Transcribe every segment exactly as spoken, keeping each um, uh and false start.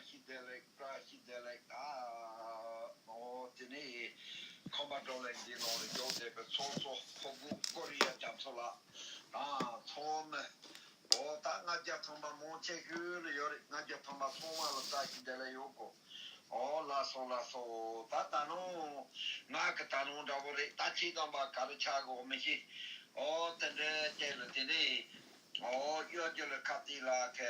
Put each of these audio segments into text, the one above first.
ཤི་བདེ་ལེགས། བཀྲ་ཤིས་བདེ་ལེགས། ད་ཨོ་དེ་ནས་ཁམས་པ་བགྲོ་གླེང་འདིའི་ནང་ལ་འཇོག་བསྡད་པའི་ཚོགས་གཙོ་ཕོ་རྒོད་ཀོ་རི་ཡ་རྒྱ་མཚོ་ལགས་དང་ཚོགས་མི་ཨོ་ད་ལྔ་བརྒྱ་ཐམ་པ་མང་ཆེ་ཤོས་ལ་ཡོད་རེད། ལྔ་བརྒྱ་ཐམ་པ་ཚང་མ་ལ་བཀྲ་ཤིས་བདེ་ལེགས་ཡོད་གོ། ཨོ་ལགས་སོ་ལགས་སོ། ད་ད་ནང་ང་གི་ད་ནང་འདྲ་བོ་རེད། ད་ཁྱེད་རྣམ་པ་ག་རེ་ཆགས་གོ་མི་ཤེས། ཨོ་དེ་འདྲའི་རྐྱེན་ལ་དེ་ནས་ཨོ་གཡོ་སྒྱུ་ལ་ཁ་གཏད་ལ་ཁ་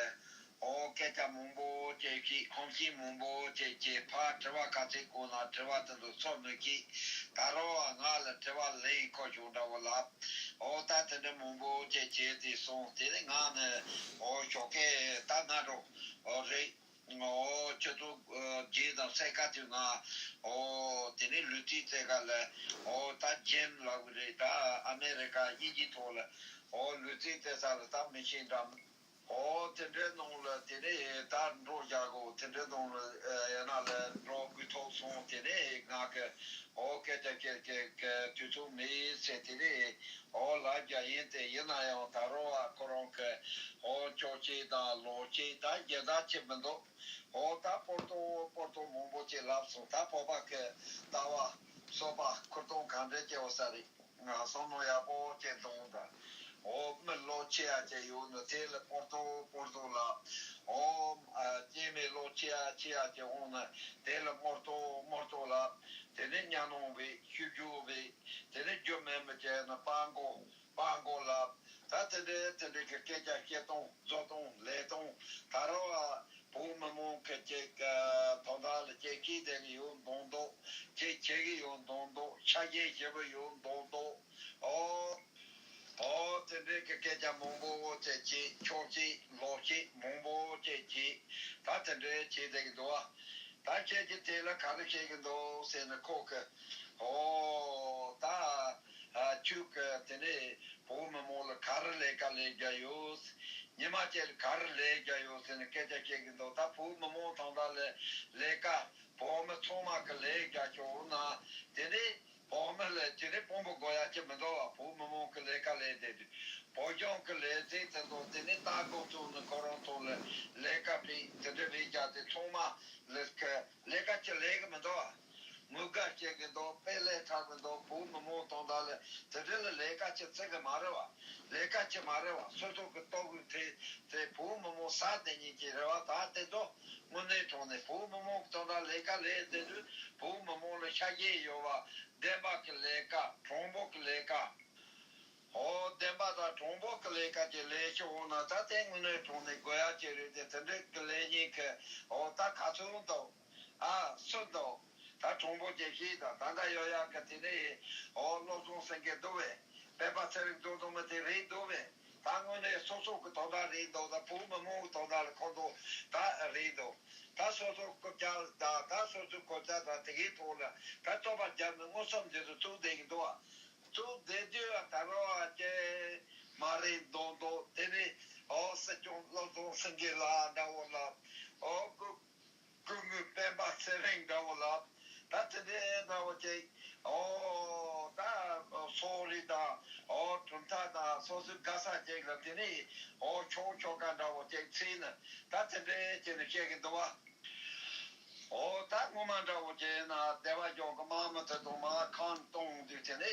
ཨོ་སྐད་ཆ་མང་པོ་བྱས་ཤིག་ཧམ་སེམས་མང་པོ་བྱས་བྱས་ཕར་དྲི་བ་ག་ཚོད་བཀོད་ན་དྲི་བ་དེ་ཚོ་ཚོར་མི་ཤེས། ད་རུང་ང་ལ་དྲི་བ་ལན་ཁོ་ཞུ་འདྲ་བོ་ལ་ཨོ་ད་དེ་འདྲ་མང་པོ་བྱས་བྱས་དེ་སོང་། དེ་ནས་ང་ནི་ཨོ་ཞོགས་ཀས་ད་ང་འགྲོ་ཨོ་རེད། ཨོ་ཁྱོད་ཚོ་ཨོ་རྗེས་དང་སེ་ཀ་དུས་ང་ཨོ་དེ་ནས་ལུས་རྩལ་རྩེད་ག་ལ་ཨོ་ད་ཇིམ་ལབ་གི་རེད། ད་ཨ་མེ་རི་ཀ་དབྱིན་ཇིའི་ཐོག་ལ་ཨོ་ལུས་རྩལ་རྩེད་ས་ལ་ད་མི་ཤེས་འདྲ། ཨོ་དེ་འདྲའི་ནང་ལ་དེ་ནས་ད་འགྲོ་བཞག་གོ། དེ་འདྲའི་ནང་ལ་ཡང་ན་ལ་འགྲོ་དགོས་ཐོག་སོང་། དེ་ནས་ང་གི་ཨོ་སྐད་ཆ་བཤད་སྐད་ཀྱི་དུས་ཚོད་མེད་ཟེར། དེ་ནས་ཨོ་ལ་རྒྱ་ཡིན་ཏེ། ཡིན་ན་ཡང་ད་རུང་བ་ཁོ་རང་གི་ཨོ་ཅོག་ཅེ་དང་ལོག་ཅེ་ད་རྒྱལ་དར་ཆེ་མི་འདུག་ཨོ་ད་སྤོར་ཏོ་སྤོར་ཏོ་མང་པོ་ཅིག་ལབ་སོང་། ད་བོད་པ་གི་ལྟ་བ་སོ་པ་ཁུར་སྟོང་གང་འདྲ་སྐྱེ་བ་ས་རེད། ང་བསམ་བློ་ཡག་པོ་ཅིག་གཏོང་དང་། ཨོ་མི་ལོ་ཆེ་ཡ་ཅིག་ཡོད་ནི་དེ་ལ་སྤོར་ཏོ་སྤོར་ཏོ་ལབ། ཨོ་ཨ་སྐྱེས་མི་ལོ་ཆེ་ཡ་ཆེ་ཡ་ཅིག་འོང་ན་དེ་ལ་མོར་ཏོ་མོར་ཏོ་ལབ། དེ་ནས་ཉ་ནོང་བས་ཤུ་རྒྱུ་བས། དེ་ནས་རྒྱུ་མེད་མི་བྱས་ན་སྤང་མགོ་སྤང་མགོ་ལབ། ད་དེ་འདྲའི་དེ་འདྲའི་གི་སྐད་ཆ་བཤད་སྟངས་བཟོ་སྟངས་ལས་སྟངས་ད་རུང་ཨ་བོད་མི་མང་གི་ཅིག་ཨ་དོན་དག་ལ་ཅིག་སྐྱིད་བསྡད་གི་ཡོད་མདོག་མདོག་ཅིག་བྱེད་གི་ཡོད་མདོག་མདོག་ཆ་རྐྱེན་ཞེ་པོ་ཡོད་མདོག་མདོག་ཨོ། ཨོ་དེ་འདྲའི་གི་སྐད་ཆ་མང་པོ་ཅིག་བྱེད། ཆོག་ཅིག་ལོག་ཅིག་མང་པོ་ཅིག་བྱེད། ད་དེ་འདྲའི་བྱེད་བསྡད་གི་འདུག་ཨ། ད་ཁྱེད་ཀྱིས་དེ་ལ་ག་རེ་བཤད་གི་འདུག་ཟེར་ན་ཁོ་གི་ཨོ་ད་ཨ་ཁྱོད་ཀྱི་དེ་ནས་བོད་མི་མང་ལ་ག་རེ་ལས་ཀ་ལས་རྒྱུ་ཡོད། ཉི་མ་གཅིག་ལ་ག་རེ་ལས་རྒྱུ་ཡོད་ཟེར་ནས་སྐད་ཆ་བཤད་གི་འདུག་ད་བོད་མི་མང་ཐང་ད་ལ་ལས་ཀ་བོད་མི་ཚང་མ་གི་ལས་རྒྱུ་ཤོག་ན་དེ་ནས་བོད་མི་ལ་དེ་ནས་དཔོན་པོ་དགོས་ཡ་ཅི་མི་འདུག་བ། བོད་མི་མང་གི་ལས་ཀ་ལས་བསྡད་དུས་བོད་ལྗོངས་གི་ལས་རྩལ་དེ་ཚོ་དེ་ནས་ལྟ་སྒོ་བཙུགས་ནས་ཁོ་རང་ཚོ་ལ་ལས་ཀ་སྤྲད། དེ་འདྲ་བས་རྒྱུ་དེ་ཚང་མ་ལས་ཀ་ལས་ཀ་ཅི་ལས་གི་མི་འདུག་བ། དངུལ་དཀར་སྐྱེ་གི་འདུག་དཔེ་ལས་དྲག་གི་འདུག་བོད་མི་མང་དང་ད་ལས་དེ་འདྲ་ལ་ལས་ཀ་ཅི་བརྩི་གི་མ་རེད་བ། ལས་ཀ་ཅི་མ་རེད་བ། སོ་སོ་གི་ལྟོ་གོས་དེ་དེ་བོད་མི་མང་ཟ་བསྡད་མཁན་ཅིག་རེད་བ། ད་དེ་ཚོ་དངོས་གནས་དྲང་གནས་བོད་མི་མང་གི་དོན་དག་ལས་ཀ་ལས་བསྡད་དུས་བོད་མི་མང་ལ་ཤ་རྒྱགས་ཡོད་བ། བདེན་པ་གི་ལས་ཀ་དྲང་པོ་གི་ལས་ཀ་ཨོ་བདེན་པ་དང་དྲང་པོ་གི་ལས་ཀ་ཅིག་ལས་ཤོག་འོང་ན་ད་དེ་དངོས་གནས་དྲང་གནས་དགོས་ཡ་ཅིག་རེད་དེ། དེ་འདྲའི་གི་ལས་ཉིན་གི་ཨོ་ད་ག་ཚོད་འདུག་ཨ་སུ་འདུག་ད་དྲང་པོ་ཅིག་བཤད་དང་། ད་ལྟ་ཡོད་ཡ་གི་དེ་ནས་ཨོ་བློ་བཟང་སེང་གེ་འདུག་བས། སྤེན་པ་ཚེ་རིང་འདུག་འདུག་མི་དེ་རེད་འདུག་བས། ད་དངོས་གནས་སོ་སོ་གི་དོན་དག་རེད་འདུག་ད་བོད་མི་མང་གི་དོན་དག་ལ་ཁོ་འདུག་ད་རེད་འདུག་ད་སོ་སོ་སྐུ་བཅར་དང་ད་སོ་སོའི་གོ་ཆ་དང་དེ་གའི་ཐོག་ལ་ད་རྩོད་པ་བརྒྱབ་ནས་མངོན་སུམ་འདི་ཚོ་བཙུགས་བསྡད་ཀྱི་འདུག་བ། ཚུར་བསྡད་དུས་ད་རོ་ཨ་ཅེ་མ་རེད་འདུག་འདུག་དེ་ནས་ཨོ་སྲིད་སྐྱོང་བློ་བཟང་སེང་གེ་ལགས་འདྲ་བོ་ལ་ཨོ་སྐུ་སྐུ་ངོ་སྤེན་པ་ཚེ་རིང་འདྲ་བོ་ལ་ད་དེ་འདྲའི་འདྲ་བོ་ཅིག་ཨོ་ད་སོ་རི་དང་ཨོ་གྲུབ་མཐའ་དང་སོ་སོའི་དགའ་ས་ཅིག་ལ་དེ་ནས་ཨོ་ཆོག་ཆོག་ག་འདྲ་བོ་ཅིག་ཚིག་ནི་ད་དེ་འདྲའི་ཅིག་ནི་བཤད་ཀྱི་འདུག་བ། ཨོ་ད་སྔོན་མ་འདྲ་བོ་བྱས་ན་སྡེ་བ་ལྗོངས་ཀྱི་དམག་མི་དེ་དང་མར་ཁམས་གཏོང་དུས་དེ་ནས་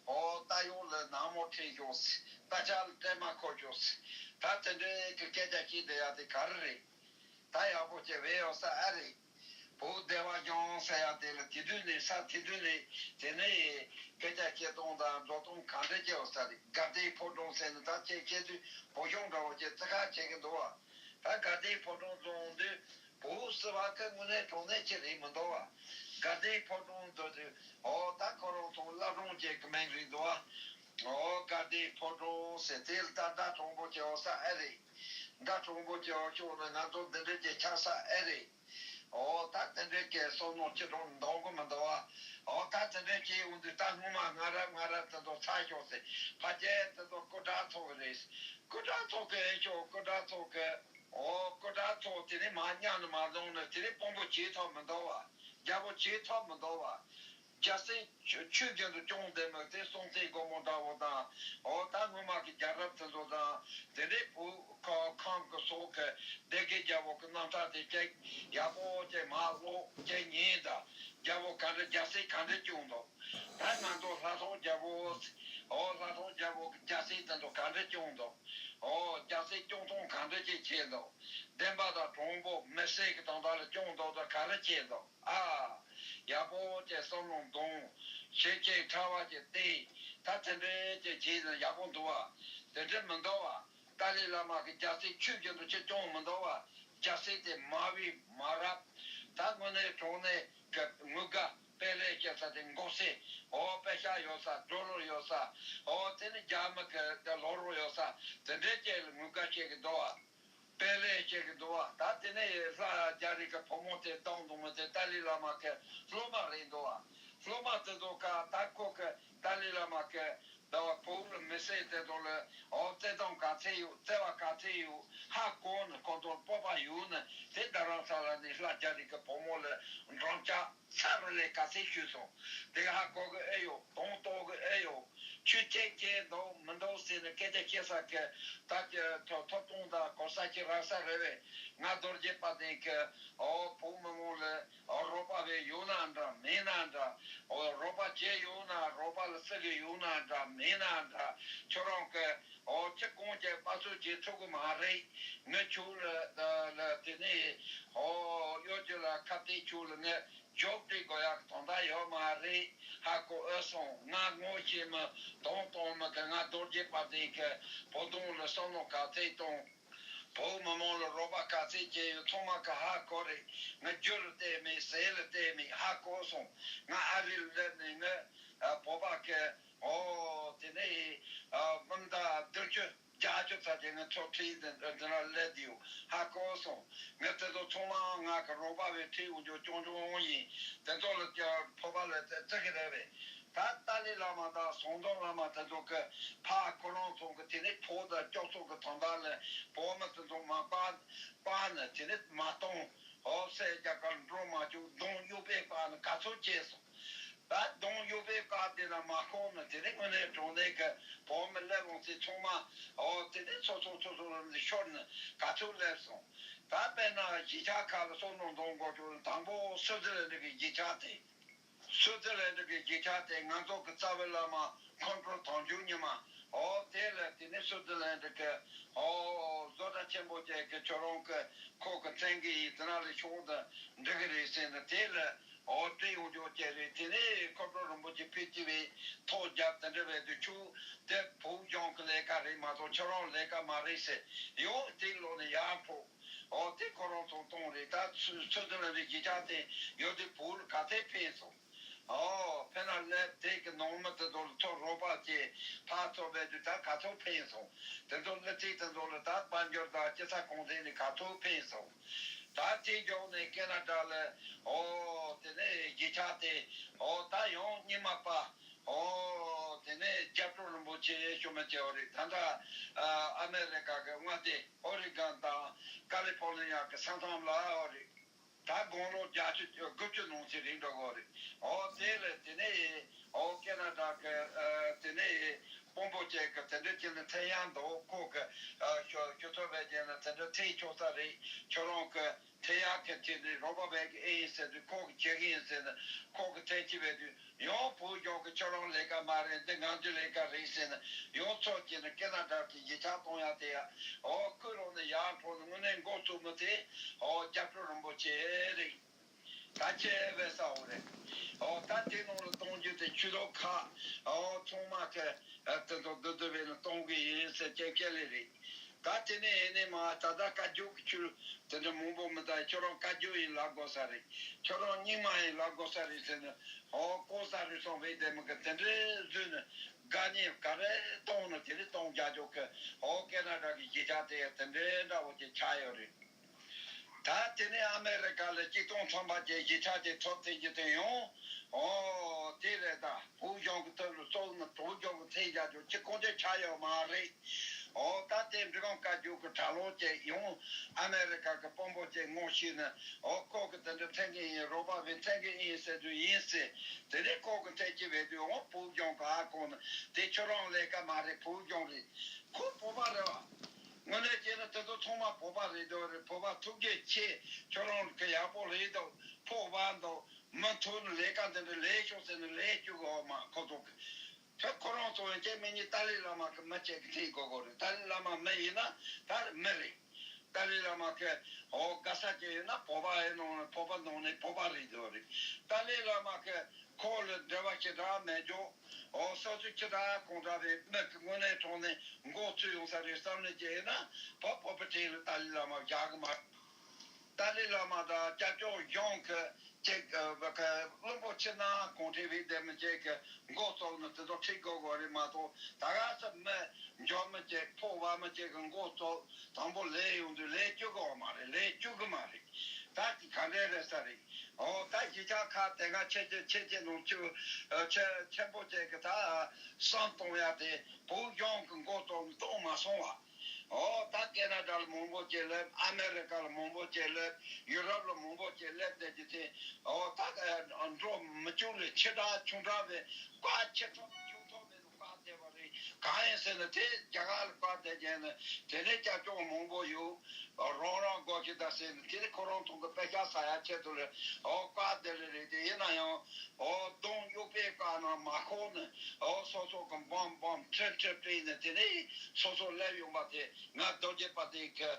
ཨོ་རྟ་གཡོག་ལ་ནག་མོ་ཁྲིད་ཤོག་ཟེར། རྟ་ལྕག་ལ་སྲན་མ་འཁོར་ཤོག་ཟེར། ད་དེ་འདྲའི་གི་སྐད་ཆ་བཤད་བསྡད་ཡ་དེ་ག་རེ་རེད། ད་ཡག་པོ་བྱས་བས་ཡོད་ས་ཨེ་རེད། བོད་སྡེ་བ་ལྗོངས་ཟེར་ཡ་དེ་ལ་དེ་དུས་ནས་ས་དེ་དུས་ནས་དེ་ནས་སྐད་ཆ་བཤད་སྟངས་དང་འགྲོ་སྟངས་ག་འདྲ་བྱས་ཡོད་ས་རེད། དགའ་ལྡན་ཕོ་བྲང་ཟེར་ནས་ད་ཁྱེད་བཤད་དུས་བོད་གཞུང་འདྲ་བོ་བྱས་རྩི་ཁ་བྱེད་ཀྱི་འདུག་བ། ད་དགའ་ལྡན་ཕོ་བྲང་བཙོང་དུས་བོད་སྲིད་པ་གི་དངོས་གནས་དྲང་གནས་ཅི་རེད་མི་འདུག་བ། དགའ་ལྡན་ཕོ་བྲང་འདུག་དུས་ཨོ་ད་ཁོ་རང་ཚོ་བླ་བྲང་ཅན་གི་མིང་རེད་འདུག་བ། ཨོ་དགའ་ལྡན་ཕོ་བྲང་ཟེར་དེ་ལ་ད་འདྲ་དྲང་པོ་བྱས་ཡོད་ས་ཨེ་རེད། འདྲ་དྲང་པོ་བྱས་ཡོད་ཤོག་ན་ང་ཚོ་འདི་འདྲ་ཅིག་ཆགས་ས་ཨེ་རེད། ཨོ་ད་དེ་འདྲའི་སྐད་བསམ་མནོ་ཅི་དྲང་འདང་གི་མི་འདུག་བ། ཨོ་ད་དེ་འདྲའི་སྐད་འོང་དུས་ད་སྔོན་མ་སྔ་རབས་སྔ་རབས་དེ་ཚོ་ཚར་ཤོག་ཟེར། ཕ་རྒྱལ་དེ་ཚོ་སྐུ་དྲག་ཚོགས་ཀྱི་རེད། སྐུ་དྲག་ཚོགས་ཀྱི་ཨེ་ཤོག་སྐུ་དྲག་ཚོགས་ཀྱི། ཨོ་སྐུ་དྲག་ཚོགས་དེ་ནས་མ་ཉམས་ནས་མ་བཟུང་ནས་དེ་ནས་དཔོན་པོ་བྱེད་ཐུབ་མི་འདུག་བ། རྒྱལ་པོ་བྱེད་ཐུབ་མི་འདུག་བ། རྒྱལ་སྲིད་ཆོས་ཆོས་བཞིན་དུ་སྐྱོང་བསྡད་མི་དེ་སྲོང་བཙན་སྒོར་མོ་འདྲ་བོ་དང་། འོ་ད་སྔོན་མ་གི་རྒྱལ་རབས་དེ་ཚོ་དང་། དེ་འདྲའི་བོད་ཁ་ཁམས་ཀྱི་སོག་གི་སྡེ་དགེ་རྒྱལ་པོ་གི་རྣམ་ཐར་དེ་ཅིག་ཡག་པོ་ཅིག་མར་ཀློག་ཅིག་ཉན་དང་། རྒྱལ་པོ་ག་འདྲ་རྒྱལ་སྲིད་ག་འདྲ་སྐྱོང་འདུག་ད་ང་ཚོ་ལྷ་ཐོག་རྒྱལ་པོ། འོ་ལྷ་ཐོག་རྒྱལ་པོ་གི་རྒྱལ་སྲིད་དེ་ཚོ་ག་འདྲ་སྐྱོང་འདུག་འོ་རྒྱལ་སྲིད་སྐྱོང་སྟངས་ག་འདྲ་ཅིག་བྱས་འདུག་བདེན་པ་དང་དྲང་པོ་མི་སེར་གྱི་དོན་དག་ལ་སྐྱོང་འདུག་ད་ག་རེ་བྱས་འདུག་ཨ། ཡག་པོ་བྱས་བསམ་བློ་འདོན། ཞིབ་ཅིང་ཕྲ་བ་ཅིག་བལྟས། ད་དེ་འདྲའི་ཅིག་བྱས་ན་ཡག་པོ་འདུག་བ། དེ་འདྲ་མི་འདུག་བ། ཏཱ་ལའི་བླ་མ་གི་རྒྱལ་སྲིད་ཆོས་བཞིན་དུ་ཅིག་སྐྱོང་མི་འདུག་བ། རྒྱལ་སྲིད་དེ་མ་བི་མ་རབས། ད་དངོས་གནས་དྲང་གནས་ཀྱི་དངུལ་ཁང་དཔལ་ལས་སྐྱེ་ས་དེ་འགོག་སྲས། འོ་པེ་ཤ་ཡོད་ས་ཌོ་ལར་ཡོད་ས། འོ་དེ་ནི་རྒྱ་མི་གི་དེ་ལོ་རོ་ཡོད་ས། དེ་འདྲའི་ཅིག་ལ་དངུལ་ཁང་སྐྱེ་གི་འདུག་བ། དཔལ་ལས་སྐྱེ་གི་འདུག་བ། ད་དེ་ནས་ལྷ་རྒྱ་རིགས་ཀྱི་བུ་མོ་དེ་བཏང་འདུག་མི་དེ་ཏཱ་ལའི་བླ་མ་གི་སློབ་མ་རེད་འདུག་བ། སློབ་མ་དེ་ཚོ་ཀ་ད་ཁོ་གི་ཏཱ་ལའི་བླ་མ་གི་ཟླ་བ་བོད་ལ་མི་སེར་དེ་ཚོ་ལ་འོ་བརྩེ་དུང་ག་ཚད་ཡོད། བརྩེ་བ་ག་ཚད་ཡོད་ཧ་གོ་ནས། ཁོ་ཚོར་སྤོབས་པ་ཡོད་ནས། དེ་རྡ་རམ་ས་ལ་ནས་ལྷ་རྒྱ་རིགས་ཀྱི་བུ་མོ་ལ་འགྲམ་ལྕག་ས་རུ་ལས་ག་ཚད་གཞུས་སོང་། དེ་ག་ཧ་གོ་གི་ཨེ་ཡོད། དོན་རྟོགས་གི་ཨེ་ཡོད། ཆོས་ཁྱད་ཁྱད་འདུག་མི་འདུག་ཟེར་ནས་སྐད་ཆ་བཤད་ས་གི་ད་ཀྱི་ཐོབ་ཐོབ་ཐང་དང་གོ་ས་ཅིག་རག་ས་རེད་བས། ང་རྡོ་རྗེ་དཔལ་ལྡན་གི་འོ་བོད་མི་མང་ལ་འོ་རོགས་པ་བས་ཡོད་ན་འདྲ་མེད་ན་འདྲ། འོ་རོགས་པ་བྱས་ཡོད་ན་རོགས་པ་ལ་བརྩི་གི་ཡོད་ན་འདྲ་མེད་ན་འདྲ། ཁྱོད་རང་གི་འོ་ཅི་གང་བྱས་དཔའ་བརྩོན་བྱེད་ཐུབ་གི་མ་རེད། ངས་ཁྱོད་ལ་ལ་དེ་ནས་འོ་གཡོ་སྒྱུ་ལ་ཁ་གཏད། ཁྱོད་ལ་ངས་རྒྱོབ་སྤྲད་དགོས་ཡག་གི་དོན་དག་ཡོད་མ་རེད། ཧ་གོ་ཨེ་སོང་། ང་ངོ་ཤེས་མི་དོན་དང་མི་གི་ང་རྡོ་རྗེ་དཔལ་ལྡན་གི་བོད་དོན་ལ་བསམ་བློ་ག་ཚད་བཏང་། བོད་མི་མང་ལ་རོགས་པ་ག་ཚད་བྱས་ཡོད་ཚང་མ་གི་ཧ་གོ་རེད། ང་རྒྱུ་ལ་བལྟས་མེད། ཟས་ལ་བལྟས་མེད། ཧ་གོ་སོང་། ང་ཨ་རི་ལ་སླེབས་ནས་ངས་བོད་པ་གི་འོ་དེ་ནས་ཨ་སྤུན་ཟླ་བདུན་ཅུ་བརྒྱད་ཅུ་ཙམ་གྱིས་ངའི་ཚོགས་ཁྲིད་འདི་འདི་ལ་སླེབས་ཡོད། ཧ་གོ་སོང་། ངས་དེ་ཚོ་ཚང་མ་ང་གི་རོགས་པ་བས་ཁྲིད་འོང་རྒྱུ་སྐྱོང་སྐྱོང་ཡིན། དེ་ཚོ་ལ་ཀྱང་བོད་པ་ལ་བརྩི་གི་རེད་བས། ད་ཏཱ་ལའི་བླ་མ་དང་ཟམ་གདོང་བླ་མ་དེ་ཚོ་གི་ཕ་ཁོ་རང་ཚོ་གི་དེ་ནས་བོད་དང་སྐྱོབ་གསོ་གི་དོན་དག་ལ་བོད་མི་དེ་ཚོ་མ་སྤར་སྤར་ནས་དེ་ནས་མ་གཏོང་། འོ་སེ་རྒྱ་གར་འགྲོ་མ་བཅུག་གདོང་གཡོག་པས་སྤར་ནས་ག་ཚོད་བྱས་སོང་། ད་གདོང་གཡོག་པས་བཀག་བསྡད་ན་མ་ཁོམ་ནས་དེ་ནས་དངོས་གནས་དྲང་གནས་ཀྱི་བོད་མི་སླེབས་འོང་ཚེ་ཚང་མ་འོ་དེ་ནས་སོ་སོ་སོ་སོ་རང་ལ་ཤོར་ནས་ག་ཚོད་སླེབས་སོང་། ད་དཔེར་ན་གཞིས་ཆགས་ཁག་ལ་སོ་ནང་འདོན་དགོས་ཀྱི་དང་པོ་སུའུ་ཙི་ལན་ཌི་གི་གཞིས་ཆགས་དེ། སུའུ་ཙི་ལན་ཌི་གི་གཞིས་ཆགས་དེ་ང་ཚོ་གི་རྩ་བའི་བླ་མ་མཁའ་འགྲོ་དོན་གྲུབ་ཉི་མ། འོ་དེ་ལ་དེ་ནས་སུའུ་ཙི་ལན་ཌི་གི་འོ་བཟོ་གྲྭ་ཆེན་པོ་ཅིག་གི་ཁྱོད་རང་གི་ཁོ་གི་མཚན་གི་ཡིན་དེ་ན་ལས་ཤོག་དང་འགྲིག་གི་རེད་ཟེར་ནས་དེ་ལ་འོ་བྲིས་ཡོང་རྒྱུ་ཅིག་རེད། དེ་ནས་མཁའ་འགྲོ་རིན་པོ་ཆེ་ཕེབས་ཀྱི་བས་ཐོ་རྒྱབ་དེ་འདྲ་བས་དུ་ཆུ་དེ་བོད་གཞུང་གི་ལས་ཀ་རེད་མ་གཏོགས་ཁྱོད་རང་ལས་ཀ་མ་རེད་ཟེར་ཡོང་དེ་ལོག་ནས་ཡར་འཕྲོ། འོ་དེ་ཁོ་རང་ཚོ་གཏོང་རེད། ད་སུ་སུ་དེ་ལ་རེ་གཞིས་ཆགས་དེ་ཡོད་དེ་བོད་ལ་ག་ཚད་ཕན་སོང་། འོ་ཕན་ན་སླེབས་དེ་གི་ནང་མི་དེ་ཚོ་ལ་ཚོ་རོགས་པ་བྱས་ཕར་ཚོ་བས་དུས་ད་ག་ཚོད་ཕན་སོང་། དེ་ཚོ་ལ་ཚིག་དེ་ཚོ་ལ་ད་དཔལ་འབྱོར་དང་སྤྱི་ཚོགས་གོང་འཕེལ་ནས་ག་ཚོད་ཕན་སོང་། ད་དེ་མགྱོགས་ནས་ཁེ་ན་ཌ་ལ་འོ་དེ་ནས་གཞིས་ཆགས་དེ་འོ་ད་ཡང་རྙིང་མ་པ། ཨོ། དེ་ནས་རྒྱ་གྲོ་རིན་པོ་ཆེ་ཞུ་མི་བྱེད་འོ་རེད། ད་ལྟ་ཨ་མེ་རི་ཀ་གི་མངའ་སྡེ་ཨོ་རི་གན་དང་ཀ་ལི་ཕོར་ནི་ཡ་གི་ས་མཚམས་ལ་འོ་རེད། ད་དགུང་ལོ་བརྒྱད་ཅུ་དགུ་བཅུ་ནང་ཚན་རིང་འགྲོ་གི་འོ་རེད། ཨོ་དེ་ལས་དེ་ནས་ཨོ་ཀེ་ན་ཌ་གི་ཨ་དེ་ནས་དཔོན་པོ་བཅས་གི་དེ་འདྲ་བྱས་ན་ཐེ་ཡང་འདུག་ཁོ་གི་ཨ་ཞོ་ཞོ་ཚོ་བས་བྱས་ན་དེ་འདྲ་ཐེ་ཆོག་ས་རེད། ཁྱོད་རང་གི་ཐེ་ཡག་གི་ཐེ་ནི་རོགས་པ་བས་གི་ཨེ་ཡིན་ཟེར་དུས་ཁོ་གི་བྱེད་གི་ཡིན་ཟེར་ནས་ཁོ་གི་ཐེ་ཅི་བས་དུས་ཡང་བོད་གཞུང་གི་ཁྱོད་རང་ལས་ཀ་མ་རེད། འདི་ང་ཚོའི་ལས་ཀ་རེད་ཟེར་ནས་ཡང་ཚོགས་བྱས་ནས་ཀེ་ན་ཌ་གི་གཞིས་ཆགས་གཏོང་ཡག་དེ་ཡ་ཨོ་ཁོས་རང་ནས་ཡར་འཕྲོ་ནས་དངོས་གནས་འགོ་བཙུགས་མི་དེ་ཨོ་རྒྱ་གྲོ་རིན་པོ་ཆེ་རེད། ད་ཁྱེད་བས་ས་འོ་རེད། ཨོ་ད་དེ་ནང་ལ་གཏོང་རྒྱུ་དེ་ཆོས་ལུགས་ཁག་ཨོ་ཚང་མ་གི་ཨ་དེ་ཚོ་བསྡུ་བསྡུ་བས་ནས་གཏོང་གི་ཡིན་ཟེར་ཀྱང་སྐད་ལས་རེད། ད་དེ་ནས་ཡིན་ནས་མ་ད་ལྟ་བཀའ་བརྒྱུད་ཀྱི་ཆོས་དེ་འདྲ་མང་པོ་མི་ད་ཁྱོད་རང་བཀའ་བརྒྱུད་ཡིན་ལབ་དགོས་ས་རེད། ཁྱོད་རང་རྙིང་མ་ཡིན་ལབ་དགོས་ས་རེད་ཟེར་ནས་ཨོ་ལྐོག་ཟ་རུལ་སུངས་བས་དེ་མི་གི་དེ་འདྲའི་བཟོས་ནས་དགའ་ཉེ་ག་རེ་གཏོང་ནས་དེ་རེ་གཏོང་རྒྱག་ཆོག་གི་ཨོ་ཀེ་ན་ཌ་གི་གཞིས་ཆགས་དེ་དེ་འདྲའི་འདྲ་བོ་ཅིག་ཆགས་ཡོད་རེད། ད་དེ་ནས་ཨ་མེ་རི་ཀ་ལ་གཅིག་སྟོང་ཐམ་པ་ཅན་གཞིས་ཆགས་དེ་ཐོབ་ཐུབ་རྒྱུ་དེ་ཡང་ཨོ་དེ་རེད། ད་བོད་གཞུང་གི་ཐོག་ལ་སོགས་ནས་བོད་གཞུང་གི་ཐད་རྒྱག་རྒྱུ་ཅི་གང་ཅི་ཆགས་ཡོད་མ་རེད། ཨོ་ད་དེ་འབྲི་གུང་བཀའ་བརྒྱུད་ཀྱི་གྲྭ་ལོག་ཅིག་ཡང་ཨ་མེ་རི་ཀ་གི་དཔོན་པོ་ཅིག་ངོ་ཤེས་ནས། ཨོ་ཁོ་གི་དེ་འདྲ་འཐེན་གི་ཡིན། རོགས་པ་བས་འཐེན་གི་ཡིན་ཟེར་དུས་ཡིན་ཟེར། དེ་ནས་ཁོ་གི་འཐེན་གྱི་བས་དུས། ཨོ་བོད་ལྗོངས་ག་གོང་ནས་དེ་ཁྱོད་རང་ལས་ཀ་མ་རེད། བོད་ལྗོངས་རེད། ཁོ་བོད་པ་རེད་བ། དངོས་གནས་བྱས་ན་དེ་ཚོ་ཚང་མ་བོད་པ་རེད་འདོད་རེད། བོད་པ་ཐུགས་རྗེ་ཆེ། ཁྱོད་རང་གི་ཡག་པོ་རེད་འདུག་ཕོགས་བ་འདུག་མུ་མཐུད་ནས་ལས་ཀ་འདི་འདྲ་ལས་ཤོག་ཟེར་ནས་ལས་བཅུག་གོ་མ་ཁོ་ཚོ་གི། ད་ཁོ་རང་ཚོ་ཡང་ཅེ་མི་ཉིད་ཏཱ་ལའི་བླ་མ་གི་མི་གཅིག་གི་ཁྲིད་དགོས་གོ་རེད། ཏཱ་ལའི་བླ་མ་མི་ཡིན་ན་ད་མི་རེད། ཏཱ་ལའི་བླ་མ་གི་འོ་ག་ས་ཅིག་ཡིན་ན་བོད་པ་ཡིན་ནོ། བོད་པ་ནང་ནས་བོད་པ་རེད་འདོད་རེད། ཏཱ་ལའི་བླ་མ་གི་ཁོ་ལ་འབྲེལ་བ་ཅི་འདྲ་མེད་འཇོག་འོ་སོ་སོ་ཅི་འདྲ་གང་འདྲ་རེད། མི་གི་དངོས་གནས་དྲང་གནས་མགོ་ཚོས་ཡོང་ས་རེད་བསམ་ནས་ཅིག་ཡིན་ན་བོད་བོད་པའི་གྲས་ལ་ཏཱ་ལའི་བླ་མ་བཞག་གི་མ་རེད། ཏཱ་ལའི་བླ་མ་དང་སྐྱབས་མཆོག་གཞུང་གི་ཅིག་ཨ་བ་ཀ་བློན་པོ་ཕྱི་ནང་གང་འདྲ་བའི་སྡེ་མི་ཅིག་གི་མགོ་བཙུགས་ནས་དེ་ཚོ་ཁྲིད་དགོས་དགོས་རེད་མ་གཏོགས། ད་ག་ས་མི་འཇོན་མི་ཅིག་ཕོགས་བ་མི་ཅིག་གི་མགོ་བཙུགས་དང་པོ་ལས་ཡོང་དུས་ལས་བཅུག་གི་མ་རེད། ལས་བཅུག་གི་མ་རེད། ད་ཅིག་ག་འདྲ་རེད་ས་རེད། འོ་ད་གཞིས་ཆགས་ཁག་དེ་སྔ་ཆེ་ཆེ་ཆེ་ཆེ་ནང་ཆུ་ཆེ་ཆེན་པོ་ཅིག་གི་ད་བསམ་གཏོང་ཡ་དེ་བོད་ལྗོངས་གི་མགོ་བཙུགས་གཏོང་མ་སོང་བ། ཨོ་ད་ཀེ་ན་ཌ་ལ་མང་པོ་ཅིག་སླེབས། ཨ་མེ་རི་ཀ་ལ་མང་པོ་ཅིག་སླེབས། ཡུ་རོབ་ལ་མང་པོ་ཅིག་སླེབས་བསྡད་ཀྱི་དེ། ཨོ་ད་འགྲོ་མི་བཅུག་ལས་ཆེ་དྲགས་ཆུང་དྲགས་བས་བཀའ་ཆེ་ཐོག་ཆུང་ཐོག་མེད་ནས་བཀའ་བསྡད་པ་རེད། གང་ཡིན་ཟེར་ན་དེ་རྒྱ་གར་ལ་བཀའ་བསྡད་ཀྱི་ཡིན་ན། དེ་ནས་སྐྱབས་བཅོལ་མང་པོ་ཡོད། རང་རང་སྒོ་ཁྱི་ད་ཟེར་ནས་དེ་ནས་ཁོ་རང་ཚོ་གི་དཔེ་ཆ་ཟ་ཡ་ཆེད་དུ་ལས་ཨོ་བཀའ་བསྡད་ལེ་རེད། དེ་ཡིན་ན་ཡང་ཨོ་གདོང་གཡོག་པའི་བཀའ་ན་མ་ཁོག་ནས་ཨོ་སོ་སོ་གི་འབམ་འབམ་ཁྲི་ཁྲི་སྤྲད་ནས་དེ་ནས་སོ་སོ་སླེབས་ཡོང་པ་དེ་ང་རྡོ་རྗེ་པ་དེ་གི